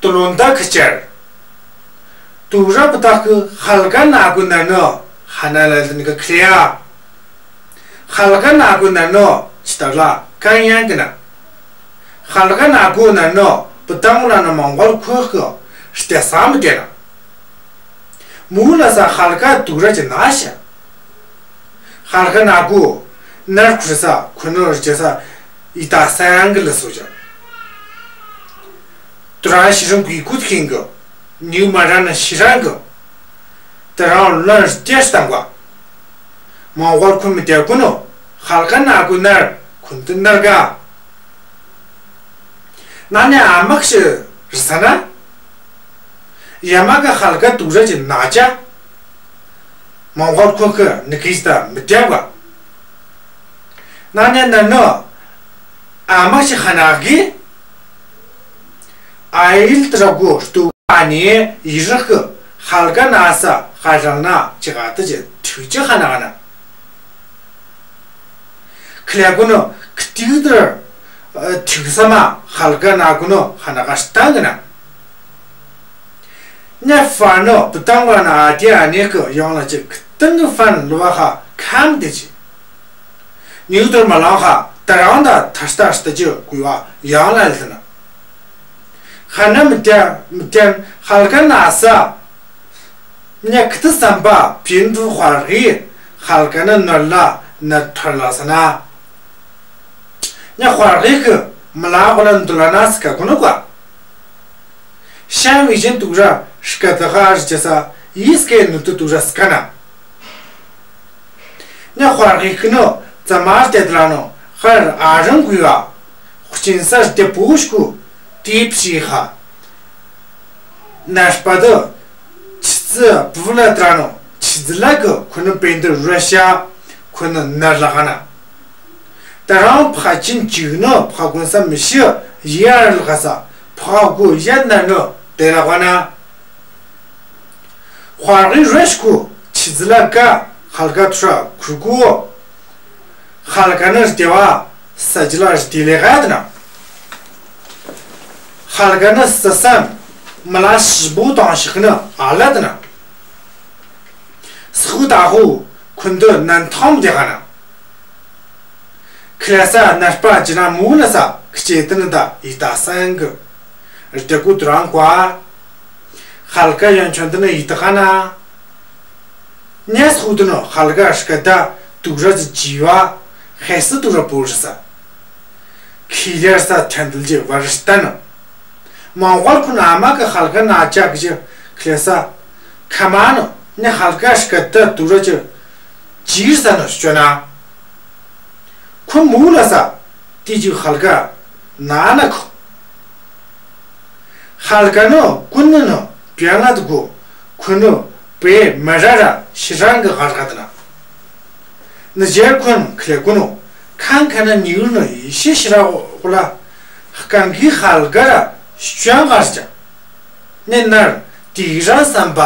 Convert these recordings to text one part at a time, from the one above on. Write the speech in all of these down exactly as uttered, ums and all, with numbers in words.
ཏུ་ལོན་ད་ཁི་ཅར། དུག་ར་བུ་དག་གི་ཧལ་ག་ན་གུ་ན་ནོ་ཧ་ན་ལ་ལ་ནི་ག་ཁི་ལ་ཡ། ཧལ་ག་ན་གུ་ན་ནོ་ཅི་ལྟར་ལ་གན་ཡང་གི་ན། ཧལ་ག་ན་གུ་ན་ནོ་བུ་དང་ལ་ན་མང་གོལ་ཁོ་ཁི་སྟེ་ས་མི་དེ་ན། མུ་ལ་ས་ཧལ་ག་དུག་ར་ཅི་ན་ཤ། ཧལ་ག་ན་གུ་ནར་ཁུ་ས་ཁུ་ནོ་ར་ཅི་ས་ཡི་ད་ས་ཡང་གི་ལ་སོ་ཅ། ཏུ་ར་ཤི་རང་གི་གུ་ཐིང་གི་ཉུ་མ་ར་ན་ཤི་རང་གི་ཏུ་རང་ལོན་ར་ཏེ་སྟང་ག་མང་གོལ་ཁུ་མི་དེ་གུ་ནོ་ཧལ་ག་ན་གུ་ནར་ཁུན་ཏུ་ནར་ག་ན་ནི་ཨ་མག་ཤི་རི་ས་ན། ཡ་མ་ག་ཧལ་ག་དུག་ར་ཅི་ན་ཅ། མང་གོལ་ཁོ་ཁི་ནི་གི་ད་མི་དེ་ག་ན་ནི་ན་ནོ་ཨ་མག་ཤི་ཧ་ན་གི། ཨ་ཡིལ་ཏུ་ར་གོ་སྟུ་ཨ་ནི་ཡི་རག་གི་ཧལ་ག་ན་ས་ཧ་རང་ན་ཅི་ག་ཏུ་ཅི་ཐུག་ཅི་ཧ་ན་ག་ན། ཁི་ལ་གུ་ནོ་ཁི་ཏིག་ཏུ་ཐུག་ས་མ་ཧལ་ག་ན་གུ་ནོ་ཧ་ན་ག་སྟང་གི་ན། ཉ་ཧྥ་ནོ་བུ་དང་བ་ན་ཨ་དེ་ཨ་ནེ་གི་ཡང་ལ་ཅི་ཁི་ཏང་གི་ཧྥན་ལུ་བ་ཧ་ཁམ་དེ་ཅི། ཉིའུ་ཏུར་མ་ལང་ཧ་ད་རང་ད་ཐ་སྟ་སྟ་ཅི་གུ་བ་ཡང་ལ་ལི་ན། ཧ་ན་མི་ཏན་མི་ཏན་ཧལ་ག་ན་ས། ཉ་ཁི་ཏི་སམ་པ་པིན་པུ་ཧར་གི་ཧལ་ག་ན་ནར་ལ་ནར་ཐར་ལ་ས་ན། ཉ་ཧར་གི་གི་མི་ལ་གོ་ལ་འདུ་ལ་ན་སི་ཀ་གོ་ནོ་ག་ཤན་བི་ཅན་དུག་ར་སི་ཀ་ད་ཧ་རི་ཅ་ས་ཡི་སི་ཀའི་ནུ་ཏུ་དུག་ར་སི་ཀ་ན། ཉ་ཧར་གི་གི་ནོ་ཙ་མ་ར་ཏེ་ད་ལ་ནོ་ཧར་ཨ་རང་གུ་ཡ། ཁུ་ཅིན་ས་ར་ཏེ་པུ་ཤ་གུ་ཏི་ཕྱི་ཧ། ནར་པ་དུ་ཆི་ཙི་བུ་ལ་ཏྲ་ནོ་ཆི་ཙི་ལ་གི་ཁུ་ནུ་པེན་དུ་རུ་ཤ་ཁུ་ནུ་ནར་ལ་ག་ན། ད་རང་ཕ་ཅིན་ཅིག་ནོ་ཕ་གུན་ས་མི་ཤི་ཡར་ལ་ག་ས་ཕ་གུ་ཡ་ན་ནོ་དེ་ལ་ག་ན། ཧོར་གི་རུ་ཤ་གུ་ཆི་ཙི་ལ་ག་ཧལ་ག་ཐུ་ར་ཁུ་གུ། ཧལ་ག་ནི་ར་ཏེ་བ་ས་ཇི་ལ་ར་ཏེ་ལེ་ག་ད་ན། ཧལ་ག་ནི་ས་སམ་མ་ལ་ཤི་བོ་དང་ཤི་ཁ་ནི་ཨ་ལ་ད་ན། སུ་ད་ཧུ་ཁུན་དུ་ནན་ཐང་དེ་ག་ན། ཁི་ལ་ས་ནར་པ་ཇི་ན་མུ་ལ་ས་ཁི་ཅེ་ཏི་ནི་ད་ཡི་ད་སང་གི། ར་ཏེ་གུ་དུ་རང་ཀ། ཧལ་ག་ཡང་ཆོན་ཏི་ནི་ཡི་ད་ག་ན། ཉེས་ཧུ་དུ་ནོ་ཧལ་ག་ཧྲི་ཀ་ད་དུག་ར་ཙི་ཇི་བ་ཧེ་སི་དུག་ར་པོ་རི་ས། ཁི་ལེར་ས་ཐན་དལ་ཇི་བ་རི་སྟན་ནོ། མང་བར་ཁུ་ན་མ་གི་ཧལ་ག་ན་ཅག་གི་ཁི་ལེ་ས། ཁ་མ་ནོ་ཉེ་ཧལ་ག་ཧྲི་ཀ་ད་དུག་ར་ཙི་ཇི་ས་ནོ་ཤོ་ན། ཁུ་མུ་ལ་ས་ཏི་ཇི་ཧལ་ག་ན་ན་ཁོ། ཧལ་ག་ནོ་ཀུན་ནི་ནོ་པི་ཡ་ང་དུ་གོ་ཁུ་ནུ་པེ་མ་ར་ར་ཤི་རང་གི་ཧར་ག་ད་ན། ནི་ཇེར་ཁུན་ཁི་ལེ་ཀུ་ནུ་ཁང་ཁ་ན་ཉི་འུར་ནོ་ཡི་ཤི་ཤི་ར་གོ་ལ་ཧ་ཀང་གི་ཧལ་ག་ར་ཤུ་ཅང་ཧར་ཅ། ནི་ནར་ཏི་ར་སམ་པ་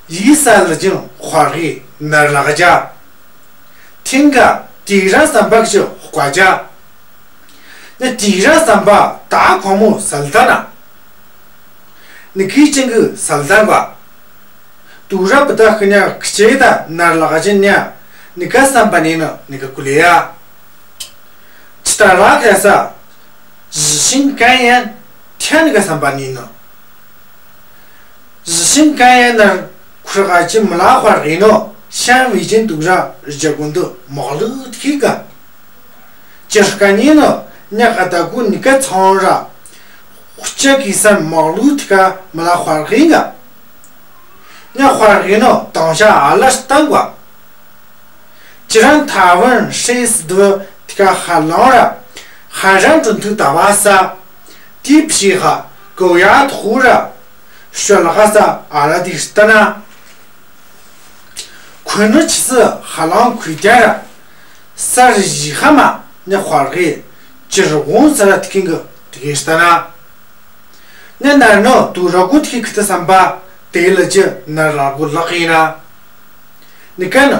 ཡི་ས་ལ་ཇིང་ཧོར་གི་ནར་ལ་ག་ཅ། ཐིང་ག་ཏི་ར་སམ་པ་གི་ཅི་ཧོ་ཀ་ཅ། ནི་ཏི་ར་སམ་པ་ད་ཁོ་མོ་སལ་ད་ན། ནི་གི་ཅིང་གི་སལ་ད་ག། དུག་ར་བུ་ད་ཁི་ཉ་ཁི་ཅེ་ད་ནར་ལ་ག་ཅི་ཉ། ནི་ག་སམ་པ་ནི་ནོ་ནི་ག་ཀུ་ལེ་ཡ། ཅི་ད་ར་ཁ་ས། ཞི་ཤིང་གན་ཡན་ཐན་ནི་ག་སམ་པ་ནི་ནོ། ཞི་ཤིང་གན་ཡན་ནར་ཁུར་ག་ཅི་མི་ལ་ཧོར་གི་ནོ་ཤན་བི་ཅན་དུག་ར་རི་ཇ་གུན་དུ་མོག་ལུ་ཐི་ག། ཅི་ར་ཀ་ཉི་ནོ་ཉ་ག་ད་གུ་ནི་ག་ཚང་ར། ཧུ་ཅ་གི་སམ་མོག་ལུ་ཐི་ག་མི་ལ་ཧོར་གི་ག། ཉ་ཧོར་གི་ནོ་དང་ཤ་ཨ་ལ་སྟང་ག། ཅི་རང་ཐ་ཝན་ཧྲེ་སི་དུ་ཐི་ག་ཧ་ལང་ར། ཧ་རང་ཏུན་ཐུ་ད་བ་ས། ཏི་ཕྱི་ཧ་གོ་ཡ་ཐུ་ར། ཤོ་ལ་ཧ་ས་ཨ་ར་དི་སྟ་ན། ཁོ་ནུ་ཆི་སི་ཧ་ལང་ཁུ་ཏ་ར། ས་རི་ཞི་ཧ་མ་ཉ་ཧོར་གི་ཅི་རུ་གོང་ས་ར་ཐི་ཀིང་གི་ཐི་གི་སྟ་ན། ཉ་ནར་ནོ་དུག་ར་གུ་ཐི་ཁི་ཏི་སམ་པ་དེ་ལ་ཅི་ནར་ལ་གུ་ལག་ཡིན་ན། ནི་ཀ་ནོ།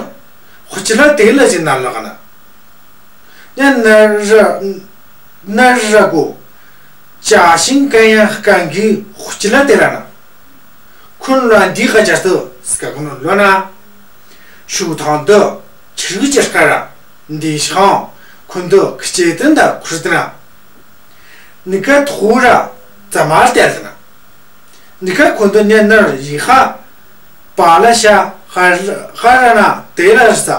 ཧུ་ཅི་ལ་དེ་ལ་ཅི་ནར་ལག་ན། ཉ་ནར་ར་ནར་ར་གུ། ཅ་ཤིང་གན་ཡང་གན་གི་ཧུ་ཅི་ལ་དེ་ལ་ན། ཁུན་ལ་འདི་ཁ་ཅར་དུ་སྐ་གུན་ལོ་ན། ཤུ་ཐང་དུ་ཆི་རུ་ཅི་སྐ་ར། འདི་ཤང་ཁུན་དུ་ཁི་ཅེ་ཏན་ད་ཁུར་ཏན་ན། ནི་ཀ་ཐུ་ར་ཙ་མར་ཏལ་ཏན་ན། ནི་ཀ་ཁུན་དུ་ཉན་ནར་ཡི་ཧ། པ་ལ་ཤ་ཧ་ར་ན་དེ་ལ་ས།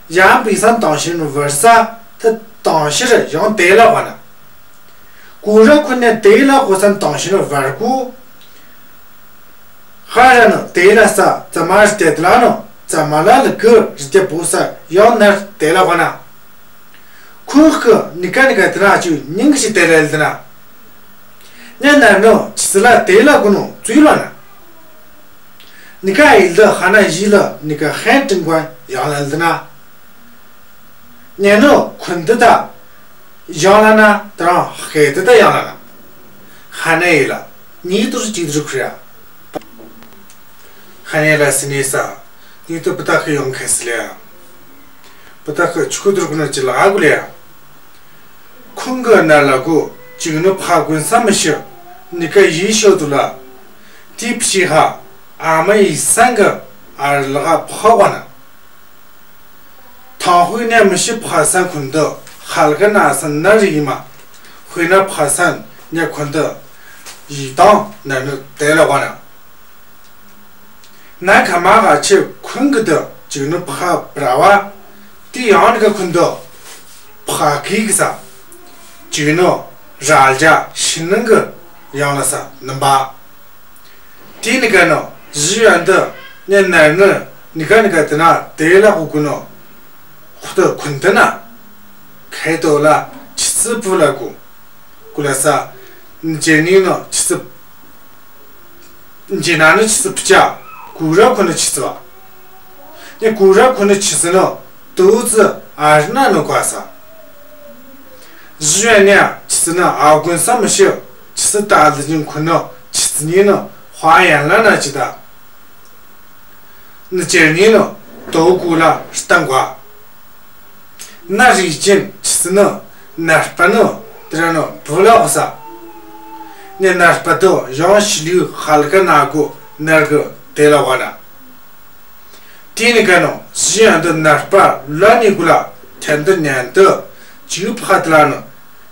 ཡང་པི་སན་དང་ཤིན་བར་ས་ཐ་དང་ཤི་ར་ཡང་དེ་ལ་བ་ན། གུ་ར་ཁུ་ནེ་དེ་ལ་གུ་སན་དང་ཤིན་བར་གུ། ཧ་ར་ན་དེ་ལ་ས་ཙ་མ་རི་ཏེ་ལ་ནོ་ཙ་མ་ལ་ལ་གུ་རི་ཏེ་བུ་ས་ཡང་ནར་དེ་ལ་བ་ན། ཁུ་ཁུ་ནི་ཀ་ནི་ཀ་དེ་ན་ཅུ་ཉིང་གི་ཤི་དེ་ལ་ལ་དེ་ན། ཉན་ནར་ནོ་ཆི་ལ་དེ་ལ་གུ་ནོ་ཙུ་ལ་ན། ནི་ཀ་ཡི་ལ་ཧ་ན་ཡི་ལ་ནི་ཀ་ཧན་ཏིང་གོན་ཡང་ལ་ལ་ན། ཉན་ནོ་ཁུན་དི་ད་ཡང་ལ་ན་ད་རང་ཧེ་དི་ད་ཡང་ལ་ན། ཧ་ན་ཡི་ལ་ནི་དུར་ཅི་དུར་ཁུ་ར། ཧ་ན་ཡི་ལ་སི་ནི་ས་ནི་དུ་པི་ཏ་ཁི་ཡོང་ཁེ་སི་ལེ། པི་ཏ་ཁི་ཆུ་དུར་གུ་ན་ཅི་ལ་ཨ་གུ་ལེ། ཁུང་གི་ནར་ལ་གུ་ཅིག་ནི་ཕ་གུན་ས་མི་ཤི། ནི་ཀ་ཡི་ཤོ་དུ་ལ། དེ་ཕྱི་ཧ་ཨ་མ་ཡི་སང་གི་ཨར་ལ་ག་ཕ་བ་ན། ཐང་ཧུའི་ནས་མི་ཤི་ཕ་སང་ཁུན་དུ་ཧལ་གི་ན་སང་ནར་ཡི་མ། ཧུའི་ན་ཕ་སང་ནས་ཁུན་དུ་ཡི་དང་ནར་ནི་དེ་ལ་བ་ན། ན་ཁ་མ་ག་ཆེ་ཁུན་གི་དུ་ཅིག་ནི་ཕ་བྲ་བ། དེ་ཡང་ནི་ག་ཁུན་དུ་ཕ་གི་གི་ས། ཅིག་ནི་ར་ལ་ཇ་ཤི་ནང་གི་ཡང་ལ་ས་ནམ་པ། དེ་ནི་ག་ནི་ཞི་ཡོན་དུ་ནི་ནར་ནི་ནི་ག་ནི་ག་དེ་ན་དེ་ལ་གུ་གུ་ནོ། ཧུ་དུ་ཁུན་དུ་ན། ཁའི་དོ་ལ་ཆི་སི་བུ་ལ་གུ། གུ་ལ་ས། ནི་ཇེ་ནི་ནོ་ཆི་སི། ཇེ་ན་ནི་ཆི་སི་བུ་ཅ། གུ་ར་ཁུ་ནི་ཆི་སི་བ། ནི་གུ་ར་ཁུ་ནི་ཆི་སི་ནོ། དུ་ཙི་ཨར་ན་ནོ་ག་ས། ཞི་ཡོན་ནི་ཆི་སི་ན་ཨ་གུན་ས་མི་ཤི། ཆི་སི་ད་ལི་ཅིན་ཁུ་ནོ་ཆི་སི་ནི་ནོ་ཧ་ཡན་ལ་ན་ཅི་ད། ནི་ཅེར་ཉི་ནི་དོ་གུ་ལ་སྟན་གོ། ན་རི་ཅན་ཆི་སི་ནི་ནར་པ་ནི་དེ་ར་ནི་བུ་ལ་འོ་ས། ནི་ནར་པ་དོ་ཡང་ཤི་ལུ་ཧལ་ག་ན་གུ་ནར་གུ་དེ་ལ་བ་ན། དེ་ནི་ག་ནོ་ཞི་ཡང་དུ་ནར་པ་ལ་ནི་གུ་ལ་ཐན་དུ་ཉན་དུ་ཅིག་ཕ་དེ་ལ་ནི་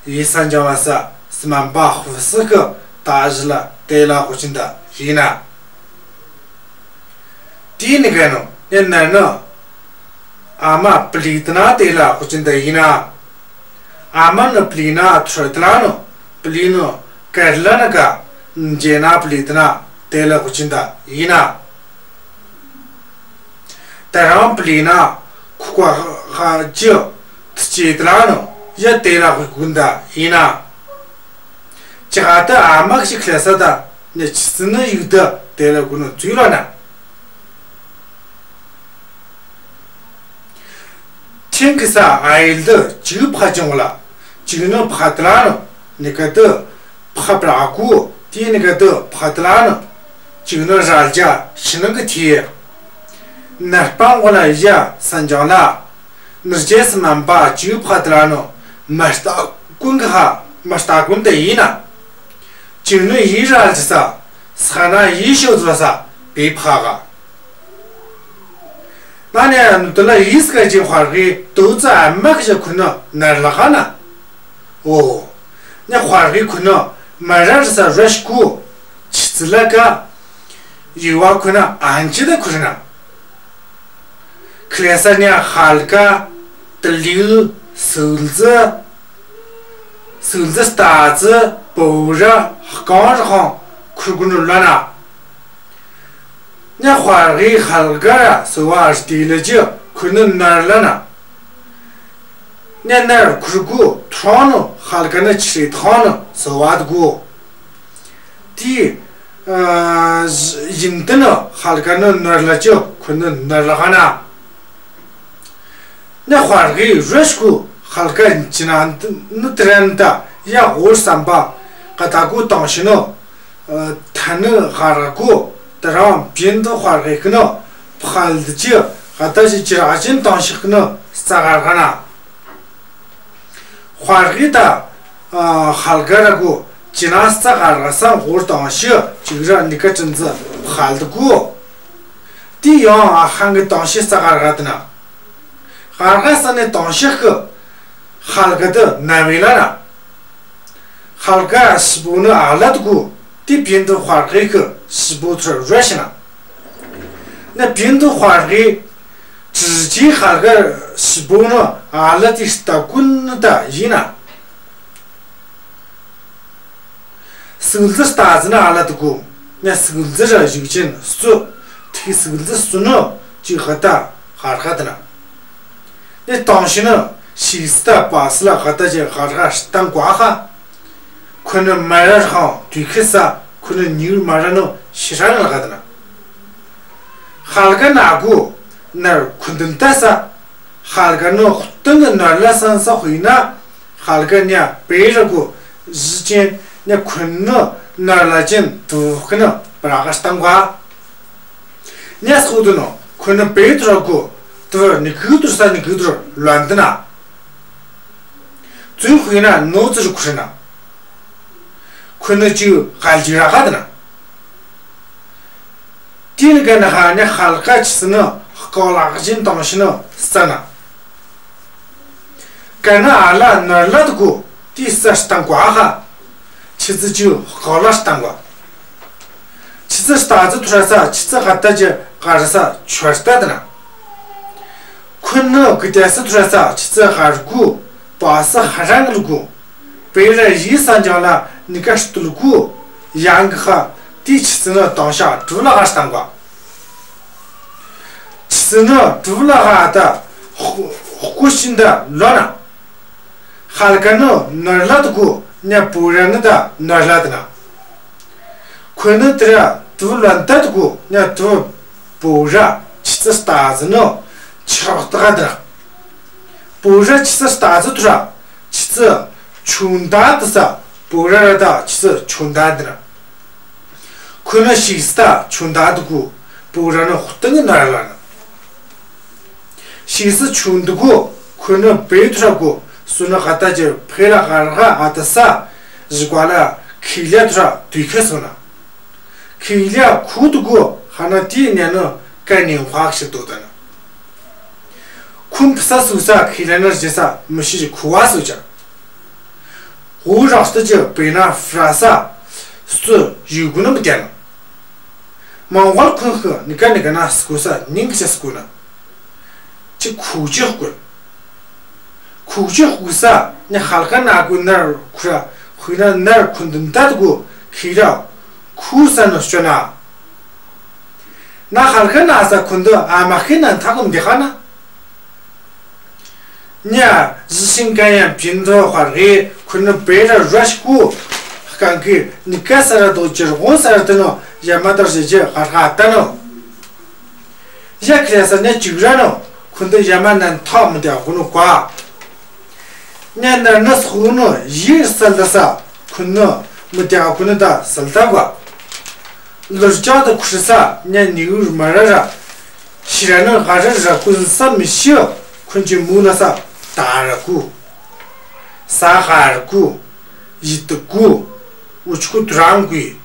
ཡི་སན་ཅང་ལ་ས་སི་མན་པ་ཧུ་སི་གི་ད་ཞི་ལ་དེ་ལ་ཧུ་ཅིན་ད་ཡིན་ན། དེ་ནི་ག་ནོ་ནི་ནར་ནི་ཨ་མ་པི་ལི་ཏི་ན་དེ་ལ་ཧུ་ཅིན་ད་ཡིན་ན། ཨ་མ་ནི་པི་ལི་ན་ཐུར་དེ་ལ་ནོ་པི་ལི་ནོ་ཀར་ལ་ན་ག་ཇེ་ན་པི་ལི་ཏི་ན་དེ་ལ་ཧུ་ཅིན་ད་ཡིན་ན། ད་རང་པི་ལི་ན་ཁུ་ཀ་ཧ་ཅི་ཐི་ཅི་དེ་ལ་ནོ་ཡ་དེ་ལ་ཧུ་གུན་ད་ཡིན་ན། ཅི་ག་ད་ཨ་མ་ཞིག་ལས་ས་ད་ནི་ཆི་སི་ནི་ཡུག་ད་དེ་ལ་གུ་ནོ་ཙུ་ལ་ན། ཐེང་གི་ས་ཨ་ཡིལ་དུ་ཅིག་ཕ་ཅང་ལ་ཅིག་ནི་ཕ་དེ་ལ་ནོ་ནི་ག་དུ་ཕ་བྲ་གུ་དེ་ནི་ག་དུ་ཕ་དེ་ལ་ནོ་ཅིག་ནི་ར་ལ་ཇ་ཤི་ནང་གི་ཐི་ནར་པང་གོ་ལ་ཡ་སན་ཅང་ལ། ནི་རྗེས་སུ་མན་པ་ཅིག་ཕ་དེ་ལ་ནོ་མ་ལྟ་ཀུན་གི་ཧ་མ་ལྟ་ཀུན་དེ་ཡིན་ན། ཅིག་ནི་ཡི་ར་ལ་ཇི་ས་ས་ན་ཡི་ཤོ་ཙི་ས་པི་ཕ་ག། ན་ནི་ནུ་དུ་ལ་ཡིས་ཀ་ཅིག་དཔར་གི་དུ་ཙ་ཨ་མ་གི་ཞག་ཁུ་ནི་ནར་ལ་ག་ན། འོ། ནི་དཔར་གི་ཁུ་ནི་མ་ར་རི་ས་ར་ཤི་གུ། ཆི་ཙི་ལ་ག། ཡི་བ་ཁུ་ནི་ཨན་ཅི་ད་ཁུ་རི་ན། ཁི་ལེ་ས་ནི་ཧལ་ག། ཏི་ལིའུ། སུལ་ཙི། སུལ་ཙི་སྟ་ཙི་པོ་ར་ཧ་ཀང་ར་ཧང་ཁུར་གུ་ནུ་ལ་ན། ཉ་དཔའ་རིགས་ཧལ་ག་ར་སོ་བ་ཨར་ཏི་ལ་ཇི་ཁུ་ནུ་ནར་ལ་ན། ཉ་ནར་ཁུར་གུ་ཐོང་ནུ་ཧལ་ག་ནི་ཆི་རི་ཐོང་ནུ་སོ་བ་དགུ། ཏི། ཨ། ཡིན་ཏི་ནུ་ཧལ་ག་ནུ་ནར་ལ་ཇི་ཁུ་ནུ་ནར་ལ་ག་ན། ཉ་དཔའ་རིགས་རུ་ཤ་གུ་ཧལ་ག་ཅི་ན་ནི་ཏི་རན་ད་ཡ་འོར་སམ་པ་ག་ད་གུ་ཏང་ཤི་ནུ། ཐ་ནི་ཧ་ར་གུ་དེ་རང་བྱིན་དུ་དཔའ་རིགས་ཀྱི་ནུ་ཕ་ལ་ཅི་ག་ད་ཅི་ཅི་ར་ཅིན་ཏང་ཤི་ནུ་ས་ག་ག་ན། དཔའ་རིགས་ད་ཧལ་ག་ར་གུ་ ཅི་ན་རྩ་ག་ར་སང་ཧོར་དང་ཤི་ཅིག་ར་ནི་ཀ་ཅན་ཙི་ཕལ་དུ་གོ། དེ་ཡང་ཨ་ཧང་གི་དང་ཤི་རྩ་ག་ར་དི་ན། ག་ར་ས་ནི་དང་ཤི་ཁི་ཧལ་ག་དི་ན་བེ་ལ་ན། ཧལ་ག་ཤི་བོ་ནི་ཨ་ལ་དི་གོ། དེ་བིན་དི་ཧོར་གི་ཁི་ཤི་བོ་ཐུར་ར་ཤི་ན། ན་བིན་དི་ཧོར་གི་ཅི་ཅི་ཧལ་ག་ཤི་བོ་ནི་ཨ་ལ་དི་སྟ་གུན་ནི་ད་ཡིན་ན། སིག་ལྡི་སྟ་ཟི་ན་ཨ་ལ་དི་གོ། ན་སིག་ལྡི་ར་ཞིག་ཅན་སུ། ཐིག་སིག་ལྡི་སུ་ནི་ཅི་ཧ་ད་ཧར་ཧ་དི་ན། ནི་དང་ཤི་ནི་ཤིག་སྟ་པ་སི་ལ་ཧ་ད་ཅི་ཧར་ཧ་སྟང་གོ་ཧ། ཁོ་ནི་མ་ར་ཧང་དུས་ཁི་ས་ཁོ་ནི་ཉིར་མ་ར་ནི་ཤི་ར་ནི་ལ་ཧ་དི་ན། ཧལ་ག་ན་གོ་ནར་ཁུན་དིན་ཏ་ས། ཧལ་ག་ནི་ཧུ་ཏང་གི་ནར་ལ་སན་ས་ཧུ་ཡིན་ན། ཧལ་ག་ནི་པེ་ར་གོ་ཟི་ཅན་ནི་ཁུན་ནི་ནར་ལ་ཅན་དུ་ཁི་ནི་པ་ར་ག་སྟང་ག་ནི་སུ་དུ་ནོ་ཁུན་ནི་པེ་དུ་ར་གོ་དུ་ནི་གུ་དུ་ས་ནི་གུ་དུ་ལོན་དི་ན། ཙུ་ཧུ་ཡིན་ན་ནོ་ཙི་རུ་ཁུ་ན། ཁུན་ནི་ཅི་ཧལ་ཇི་ར་ག་དི་ན། དེ་ནི་ག་ན་ཧ་ནི་ཧལ་ག་ཆི་སི་ནི་ཧ་ཀོ་ལག་ཅན་དང་ཤི་ནི་ས་ན། ག་ན་ཨ་ལ་ནར་ལ་དི་གོ་དེ་ས་སྟང་གོ་ཧ། ཆི་ཙི་ཅི་ཧ་ཀོ་ལ་སྟང་གོ། ཆི་ཙི་སྟ་ཙི་ཐུ་ར་ས་ཆི་ཙི་ཧ་ད་ཅི་ག་ར་ས་ཆོར་སྟ་དི་ན། ཁུན་ནི་གི་ཏ་སི་ཐུ་ར་ས་ཆི་ཙི་ཧར་གོ་པ་སི་ཧ་རང་གི་གོ། པེ་ར་ཡི་ས་འཇང་ལ་ནི་ཀ་སྟུལ་གོ། ཡང་གི་ཧ་དེ་ཆི་ཙི་ནི་དང་ཤ་དུ་ལ་ཧ་སྟང་གོ། ཆི་ཙི་ནི་དུ་ལ་ཧ་ད་ཧོ་ཧོ་ཀོ་ཤིན་ད་ལོ་ན། ཧལ་ག་ནི་ནར་ལ་དི་གོ་ནི་པུ་ར་ནི་ད་ནར་ལ་དི་ན། ཁོ་ནི་དི་ར་དུ་ལོན་ད་དི་གོ་ནི་དུ་པུ་ར་ཆི་ཙི་སྟ་ཟི་ནི་ཆག་ཏ་ག་དི་ན། པུ་ར་ཆི་ཙི་སྟ་ཟི་ཐུ་ར་ཆི་ཙི་ཆུན་ད་དི་ས་པུ་ར་ར་ད་ཆི་ཙི་ཆུན་ད་དི་ན། ཁོ་ནི་ཤིག་སྟ་ཆུན་ད་དི་གོ་པུ་ར་ནི་ཧུ་ཏང་གི་ནར་ལ་ན། ཤིག་སི་ཆུན་དི་གོ་ཁོ་ནི་པེ་ཐུ་ར་གོ་སུ་ནི་ཧ་ད་ཅི་ཕེ་ལ་ཧ་ར་ཧ་ཨ་ད་ས་ཞི་གོ་ལ་ཁི་ལ་ཐུ་ར་དུས་ཁ་སོ་ན། ཁི་ལ་ཁུ་དི་གོ་ཧ་ན་དེ་ནས་ནི་ཀ་ནི་ཧ་ཤི་དོ་ད་ན། ཁུམ་ཕི་ས་སུ་ས་ཁི་ལ་ནི་རྗེ་ས་མི་ཤི་ཁུ་བ་སུ་ཅ། ཧུ་རག་སྟི་ཅི་པེ་ན་ཧྥ་ར་ས་སུ་ཡུ་གུ་ནི་མི་ཏན་ན། མང་བར་ཁོན་ཧི་ནི་ཀ་ནི་ཀ་ན་སྐུ་ས་ཉིང་ཁི་ཆ་སྐུ་ན། ཅི་ཁུག་ཅི་ཧུ་ཀུན། ཁུག་ཅི་ཧུ་ས་ནི་ཧལ་ཀ་ན་ཀུ་ནར་ཁུ་ར་ཧུ་ན་ནར་ཁུན་དིན་ཏ་དི་གུ་ཁི་ར་ཁུ་ས་ནི་སྐྱོ་ན། ན་ཧལ་ཀ་ན་ས་ཁུན་དི་ཨ་མ་ཁི་ན་ཐ་ཀུམ་དི་ཧ་ན། ཉ་ཟི་ཤིང་ཀ་ཡང་པིན་དོ་ཧར་གི་ཁུ་ནི་པེ་ར་ར་ཤི་ཀུ། ཧ་ཀང་གི་ནི་ཀ་ས་ར་དོ་ཅི་ར་གོང་ས་ར་དི་ནོ་ཡ་མ་དར་ཞེ་ཅི་ཧར་ཧ་ཏ་ནོ། ཡ་ཁི་ར་ས་ནི་ཅིག་ར་ནོ་ཁུ་ནི་ཡ་མ་ནན་ཐོ་མི་དེ་ཧུ་ནོ་ཀ། ཉ་ནར་ནི་སུ་ནོ་ཡིར་ས་ལ་ས་ཁུ་ནི་མི་དེ་ཧུ་ནི་ད་ས་ལ་ད་ཀ། ལུར་ཅག་དི་ཁུ་ས་ཉ་ནི་ཡུར་མ་ར་ར། ཤི་ར་ནི་ཧ་ར་ར་ཀུན་ས་མི་ཤི། ཁུན་ཅི་མུ་ལ་ས་ད་ར་ཀུ། ས་ཧ་ར་ཀུ། ཡི་ཏི་ཀུ། ཨུ་ཆུ་ཀུ་དུ་རང་ཀུ།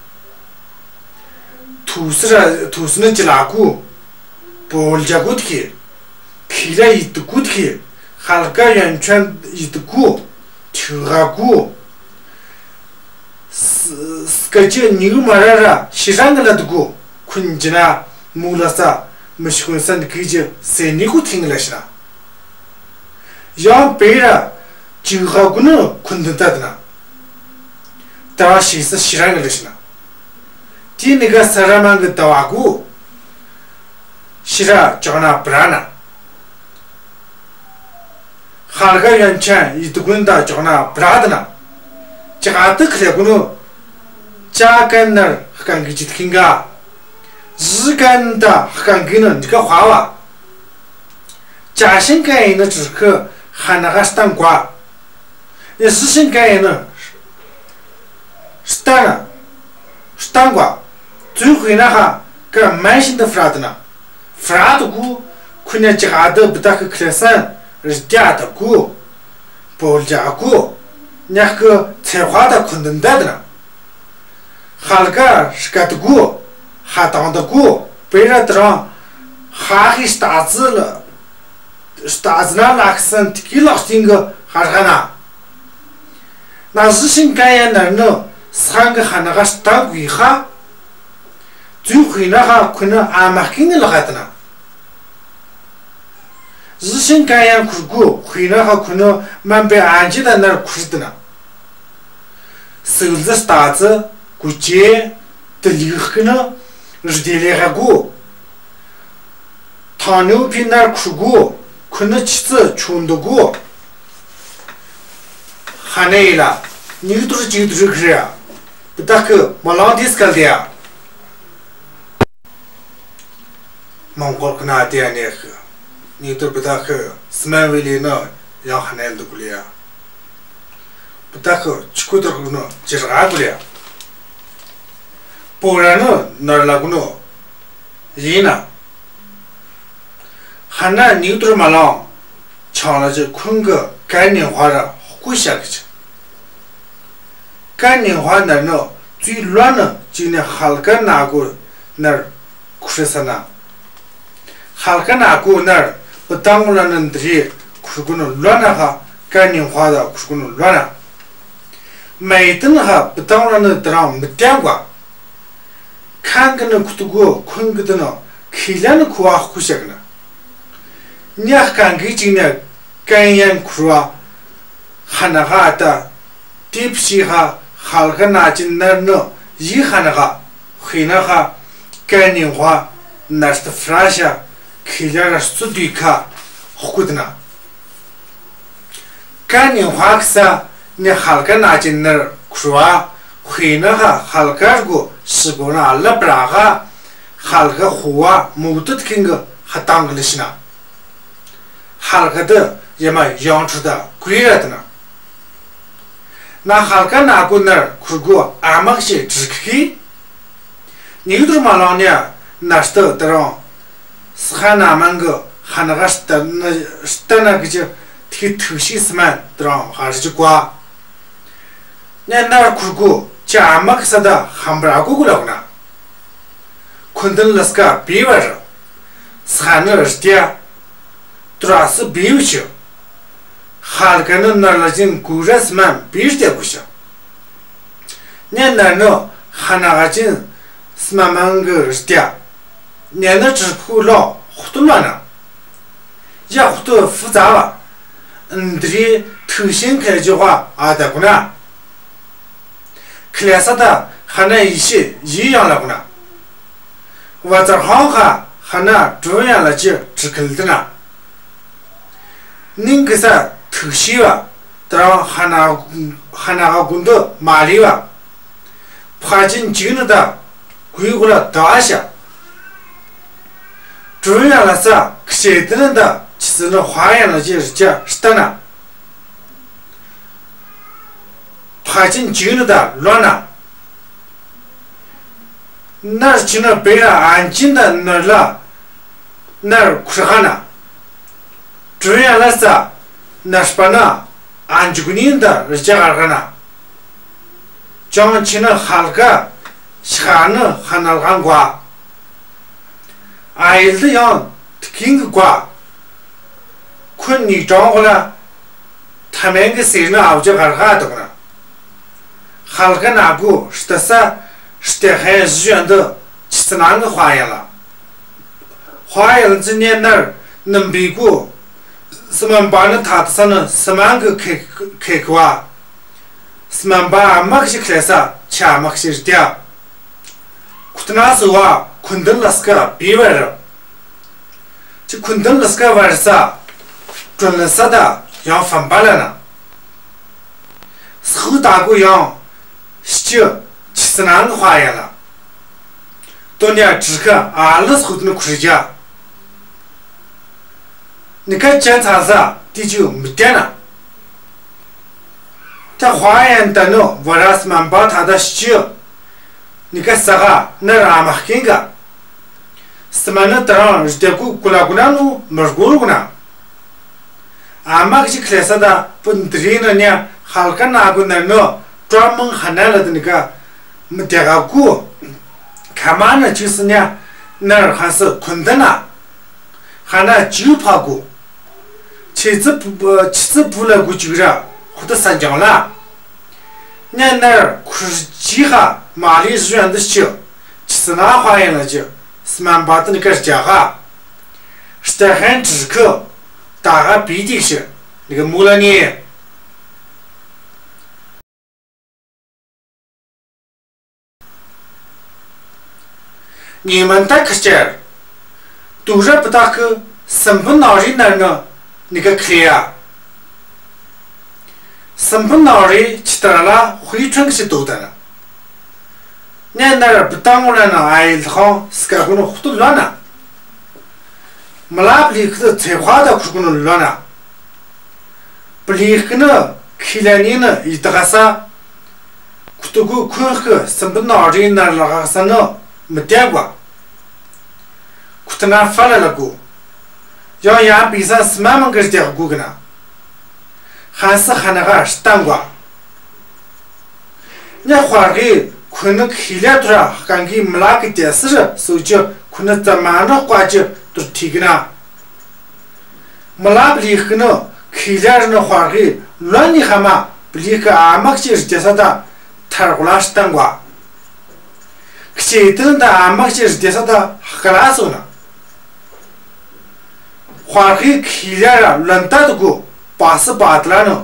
ཐུ་སི་ར་ཐུ་སི་ནི་ཅི་ལ་ཀུ། པོ་ལ་ཇ་ཀུ་ཐི། ཁི་ར་ཡི་ཏི་ཀུ་ཐི། ཧལ་ཀ་ཡོན་ཆོན་ཡི་ཏི་ཀུ། ཐི་ཧ་ཀུ། སྐད་ཅིག་ཉིག་མ་ར་ར་ཤི་རང་གི་ལ་དུ་གུ་ཁུན་ཅི་ན་མུ་ལ་ས་མི་ཤི་ཁུན་ས་འདི་གི་ཅི་སེ་ནི་གུ་ཐིང་ལ་ཤི་ན། ཡང་པེ་ར་ཅི་ཧ་གུ་ནི་ཁུན་དི་ད་དི་ན། ད་ཤི་ས་ཤི་རང་གི་ལ་ཤི་ན། ཏི་ནི་ག་ས་ར་མང་གི་ད་བ་གུ་ཤི་ར་ཅག་ན་པྲ་ན། ཧར་ག་ཡོན་ཆན་ཡི་དུ་ཀུན་ད་ཅོག་ན་བྲ་དི་ན། ཅག་ཨ་ཏི་ཁ་ལེ་གུ་ནུ། ཅ་ཀན་ནར་ཧ་ཀན་གི་ཅི་ཐིང་ག། ཟི་ཀན་ད་ཧ་ཀན་གི་ནུ་འདི་ཀ་ཧ་བ། ཅ་ཤིན་ཀན་ཡི་ནུ་ཅི་ཁུ་ཧ་ན་ག་སྟན་གོ། ཡ་ཟི་ཤིན་ཀན་ཡི་ནུ། སྟན་ན། སྟན་གོ། ཙུ་ཧུ་ན་ཧ་ཀ་མན་ཤིན་ཏུ་ཧྥ་ར་དི་ན། ཧྥ་ར་དི་གུ་ཁུ་ནི་ཅི་ཧ་དི་བི་ད་ཁི་ཁི་ལེ་སན་རི་ཏྱ་དི་གུ། པོ་ལ་ཇ་གུ། ཉག་གི་ཚེ་ཧ་ད་ཁུན་དི་ད་དི་ན། ཤལ་ཀ་སྐད་གོ། ཧ་དང་དུ་གོ། པེ་ར་དྲང་། ཧ་ཧི་སྟ་ཙི་ལ། སྟ་ཙི་ན་ལག་སན་ཏི་ཀི་ལག་སྟེང་གི་ཧར་ཧ་ན། ན་ཟི་ཤིང་ཀ་ཡ་ནར་ནི་སང་གི་ཧ་ན་ག་སྟ་གུའི་ཧ། ཙུའི་ཧུའི་ན་ཧ་ཁུ་ནི་ཨ་མ་ཀིང་གི་ལག་ཧ་དི་ན། ཟི་ཤིང་ཀ་ཡ་ཁུར་གུ་ཧུའི་ན་ཧ་ཁུ་ནི་མན་པེ་ཨན་ཅི་ད་ནར་ཁུར་དི་ན། སིལ་ཟི་སྟ་ཙི་གུ་ཅེ་དི་ལིག་ཁི་ནི་རི་དེ་ལེ་ཧ་གུ། ཐང་ནུ་ཕི་ནར་ཁུར་གུ་ཁུ་ནི་ཆི་ཙི་ཆུང་དུ་གུ། ཧ་ནེ་ཡི་ལ་ཉིག་ཏུར་ཅིག་ཏུ་རིག་རེ་ཡ། བི་ཏ་ཁི་མ་ལང་དིས་སྐལ་དེ་ཡ། མོང་གོལ་ཁི་ན་དེ་ཡ་ནེ་ཁི། ཉིག་ཏུར་བི་ཏ་ཁི་སི་མན་བི་ལི་ནི་ཡང་ཧ་ནེ་ལ་དུ་གུ་ལེ་ཡ། བི་ཏ་ཁི་ཆི་ཁུ་ཏུར་གུ་ནི་ཇི་ར་གུ་ལེ་ཡ། པོ་ར་ནི་ནར་ལ་གུ་ནི་ཡིན་ན། ཧ་ན་ཉིག་ཏུར་མ་ལང་ཆང་ལ་ཅི་ཁུང་གི་ཀ་ནི་ཧ་ར་ཧོ་ཀུ་ཤ་གི་ཅི། ཀ་ནི་ཧ་ནར་ནི་ཙུའི་ལོ་ནི་ཅིག་ནི་ཧལ་ཀ་ན་གུ་ནར་ཁུ་ཧྲི་ས་ན། ཧལ་ཀ་ན་གུ་ནར་བི་ཏང་ལ་ནི་འདི་རི་ཁུར་གུ་ནི་ལོ་ན་ཧ། ཀ་ནི་ཧ་ད་ཁུར་གུ་ནི་ལོ་ན། མེ་ཏན་ཧ་བི་ཏང་ལ་ནི་དི་རང་མི་ཏན་ག། ཁང་གི་ནི་ཁུ་ཏུ་གུ་ཁུང་གི་དི་ནི་ཁི་ལ་ནི་ཁུ་བ་ཁུ་ཤ་གི་ན། ཉག་ཀང་གི་ཅིག་ནི་ཀན་ཡན་ཁུར་བ། ཧ་ན་ཧ་ད། ཏི་ཕི་ཤི་ཧ་ཧལ་ཀ་ན་ཅི་ནར་ནི་ཡི་ཧ་ན་ཧ། ཧི་ན་ཧ། ཀན་ནི་ཧ། ནར་སྟི་ཧྥ་ར་ཤ། ཁི་ལ་ར་སུ་དུ་ཁ། ཧོ་ཀུ་དི་ན། ཀན་ནི་ཧ་ཁི་ས་ནི་ཧལ་ཀ་ན་ཅི་ནར་ཁུར་བ། ཧི་ན་ཧ་ཧལ་ཀ་གུ་སི་གོ་ན་ལ་པྲ་ཧ། ཧལ་ཀ་ཧུ་བ་མུ་ཏི་ཁིང་གི་ཧ་ཏང་གི་ལི་ཤི་ན། ཧལ་ཀ་དི་ཡ་མ་ཡང་ཁྲུ་ད་ཀུའི་ར་དི་ན། ན་ཧལ་ཀ་ན་གུ་ནར་ཁུར་གུ་ཨ་མག་ཤེ་དྲི་ཁི། ཉིག་དུར་མ་ལང་ནི་ན་སྟི་དི་རང་སི་ཧ་ན་མང་གི་ཧ་ན་ག་སྟ་ན་སྟ་ན་གི་ཅི་ཐི་ཐུག་ཤི་སི་མན་དི་རང་ཧ་རི་ཅི་ཀ་བ། ནི་ནར་ཁུར་གུ་ཅི་ཨ་མག་ས་ད་ཧམ་བྲ་གུ་གུ་ལ་གུ་ན། ཁུན་ཏན་ལ་སྐ་བི་བ་རི། ས་ནི་རི་ཏི་ཡ། ཏུ་ར་སི་བི་བ་ཆི། ཧལ་ཀ་ནི་ནར་ལ་ཅིན་གུ་ར་སི་མན་བི་རི་ཏི་ཡ་གུ་ཤ། ནི་ནར་ནི་ཧ་ན་ག་ཅིན་སི་མ་མང་གི་རི་ཏི་ཡ། ནི་ནི་ཅི་ཁུ་ལོ་ཧུ་ཏུ་མ་ན། ཡ་ཧུ་ཏུ་ཧྥུ་ཙ་བ། འདི་རི་ཐུག་ཤིང་ཁེ་ཇི་ཧ་ཨ་ད་གུ་ན། ཁི་ལེ་ས་ད་ཧ་ན་ཡི་ཤི་ཡི་ཡང་ལ་གུ་ན། བ་ཙར་ཧང་ཧ་ཧ་ན་ཀྲུང་ཡང་ལ་ཅི་ཀྲི་ཁི་ལི་ཏི་ན། ནིང་གི་ས་ཐུག་ཤི་བ་དི་རང་ཧ་ན་ཧ་ན་ག་གུན་དུ་མ་ལི་བ། ཕ་ཅིན་ཅིག་ནི་ད་གུའི་གུ་ལ་ད་ཤ། ཀྲུང་ཡང་ལ་ས་ཁི་ཤེ་ཏི་ནི་ད་ཆི་སི་ནི་ཧ་ཡང་ལ་ཅི་རི་ཅ་ཤི་ཏ་ན། ཕ་ཅིན་ཅིག་ནི་ད་ལོ་ན། ནར་ཅི་ནི་བེ་ར་ཨན་ཅིན་ད་ནར་ལ་ནར་ཁུར་ཧ་ན། ཀྲུང་ཡང་ལ་ས་ནར་སྤ་ན་ཨན་ཅུག་ནིན་ད་རི་ཅ་གར་ཧ་ན། ཅང་ཅི་ནི་ཧལ་ཀ་ཤ་ནི་ཧ་ན་ལ་གང་གོ། ཨ་ཡིལ་དི་ཡང་ཐི་ཁིང་གི་གོ། ཁུན་ནི་ཀྲོང་གོ་ལ། ཐ་མེན་གི་སེར་ནི་ཨའུ་ཅི་གར་ག་དོག་ན། ཧལ་ཀ་ན་གུ་ཤི་ཏ་ས་ཤི་ཏ་ཧེ་ཞི་ཡོན་དི་ཆི་ཚི་ནང་གི་ཧ་ཡ་ལ། ཧ་ཡ་ལ་ཙི་ཉེ་ནར་ནིམ་བི་གུ། སི་མན་པ་ནི་ཐ་ཏི་ས་ནི་སི་མན་གི་ཁེ་ཁེ་གི་བ། སི་མན་པ་ཨ་མག་ཞིག་ཁི་ལེ་ས་ཆ་ཨ་མག་ཞིག་རི་ཏི་ཡ། ཁུ་ཏི་ན་སི་བ་ཁུན་ཏན་ལ་སྐ་བི་བ་རི། ཅི་ཁུན་ཏན་ལ་སྐ་བ་རི་ས། ཀྲུན་ལ་ས་ད་ཡང་ཧྥམ་པ་ལ་ན། སི་ཧུ་ད་གུ་ཡང་ཤི་ཅི་ཆི་སི་ནང་གི་ཧ་ཡ་ལ། དོན་ཡ་ཀྲི་ཁ་ཨ་ལི་སི་ཧུ་ཏི་ནི་ཁུ་རི་ཇ། ནི་ཀ་ཅན་ཚ་ས་ཏི་ཅི་མི་ཏན་ན། ད་ཧ་ཡན་ད་ནི་བ་ར་སི་མན་པ་ཐ་ད་ཤི་ཅི། ནི་ཀ་ས་ག་ནི་ར་མ་ཀིན་ག། སི་མ་ནི་ད་རང་རི་ཏེ་གུ་གུ་ལ་གུ་ན་ནུ་མི་རྒུ་རུ་གུ་ན། ཨ་མག་ཞིག་ཁི་ལེ་ས་ད་པུན་དི་རི་ནི་ཉ་ཧལ་ཀ་ན་གུ་ནར་ནི་ཀྲོ་མང་ཧ་ན་ལ་དི་ནི་ཀ། མི་དེ་ག་གོ། ཁ་མ་ན་ཅིག་སི་ཉ་ནར་ཧ་སི་ཁུན་ད་ན། ཧ་ན་ཅིག་ཕ་གོ། ཆི་ཙི་བུ་ཆི་ཙི་བུ་ལ་གོ་ཅིག་ར་ཧུ་ད་ས་ཅང་ལ། ཉ་ནར་ཁུར་ཅི་ཧ་མ་ལི་ཟུ་ཡན་དི་ཅི། ཆི་སི་ན་ཧ་ཡན་ལ་ཅི། སི་མན་པ་ཏི་ནི་ཀར་ཅ་ཧ། སྟ་ཧན་ཏྲི་ཁི། ད་ཧ་པི་ཏི་ཤི། ནི་ག་མུ་ལ་ནི། ཉི་མ་ད་ཁི་ཅར། དུ་ར་པི་ཏ་ཁི་སམ་བུ་ན་རི་ནར་ནི་ནི་ག་ཁི་ལེ་ཡ། སམ་བུ་ན་རི་ཆི་ཏ་ལ་ཧུའི་ཁྲང་ཞི་དོ་ད་ན། ནེ་ནར་བི་ཏང་ངོ་ལ་ན་ཨའི་ལྷོང་སི་ཀ་གུ་ནོ་ཧུ་ཏུ་ལོ་ན། མི་ལ་པི་ལི་ཁི་ཚེ་ཧ་ད་ཁུ་གུ་ནོ་ལོ་ན། པི་ལི་ཁི་ནི་ཁི་ལ་ནི་ནི་ཡི་ད་ག་ས། ཁུ་ཏུ་གུ་ཁུན་ཁི་སམ་བུ་ན་རི་ནར་ལ་ག་ས་ནི་མི་དེ་ག་བ། ཁུ་ཏུ་ན་ཧྥ་ལ་ལ་གུ། ཡང་ཡང་པི་ས་སི་མ་མང་གི་རྒྱག་དགོས་གི་ན། ཧན་སི་ཧ་ན་ཧ་སྟན་གོ། ཉ་ཧོར་གི་ཁུ་ནི་ཁི་ལེ་ཐུ་ར་ཧ་གང་གི་མི་ལ་གི་དེ་སི་རི་སུ་ཅི་ཁུ་ནི་ཙ་མ་ནི་ཀ་ཅི་ཏུར་ཐི་གི་ན། མི་ལ་པི་ལི་ཁི་ནི་ཁི་ལེ་རི་ནི་ཧོར་གི་ལོན་ནི་ཧ་མ་པི་ལི་ཁི་ཨ་མག་ཅི་རི་དེ་ས་ད་ཐར་གོ་ལ་སྟན་གོ། ཁྱེད་དུ་ད་ཨ་མག་ཅི་རི་དེ་ས་ད་ཧ་ག་ལ་སོ་ན། ཧོར་གི་ཁི་ལེ་ར་ལོན་ཏ་དུ་གུ་པ་སི་པ་ཏི་ལ་ནི་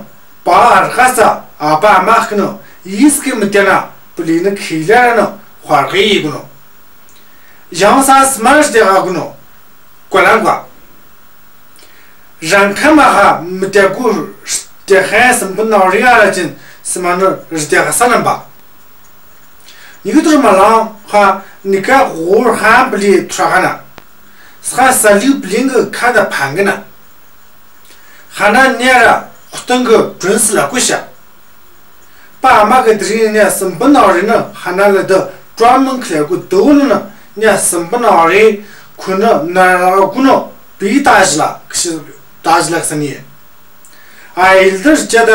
པ་ཨར་ཧ་ས་ཨ་པ་མ་ཁི་ནི་ཡིས་ཀི་མི་ཏེ་ན་པི་ལི་ནི་ཁི་ལེ་ར་ནི་ཧོར་གི་ཡི་གུ་ནོ། ཡང་ས་སི་མར་ཏེ་ཨ་གུ་ནོ། ཀོ་ལ་ཀོ། རང་ཁ་མ་ཧ་མི་ཏེ་གུ་ཏེ་ཧན་སམ་བུ་ན་རི་ཨ་ར་ཅན་སི་མ་ནི་རི་ཏེ་ཧ་ས་ནམ་པ། ཉི་གི་ཏུར་མ་ལང་ཧ་ནི་ཀ་ཧོར་ཧན་པི་ལི་ཐུ་ར་ཧ་ན། ས་ས་ལུ་པི་ལིང་གི་ཁ་ད་ཕང་གི་ན། ཧ་ན་ཉེ་ར་ཧུ་ཏང་གི་གྲོན་སི་ལ་ཀུ་ཤ། པ་མ་གི་དི་རིང་ཉ་སམ་བུ་ན་རི་ནི་ཧ་ན་ལ་དི་ཀྲོ་མང་ཁ་ལ་ཀུ་དོ་ལ་ནི་ཉ་སམ་བུ་ན་རི་ཁུ་ནི་ན་ར་ཀུ་ནོ་པི་ཏ་ཞི་ལ་ཀི་ཤི་ཏ་ཞི་ལ་ཀི་ས་ནི། ཨ་ཡིལ་དི་རི་ཅ་ད་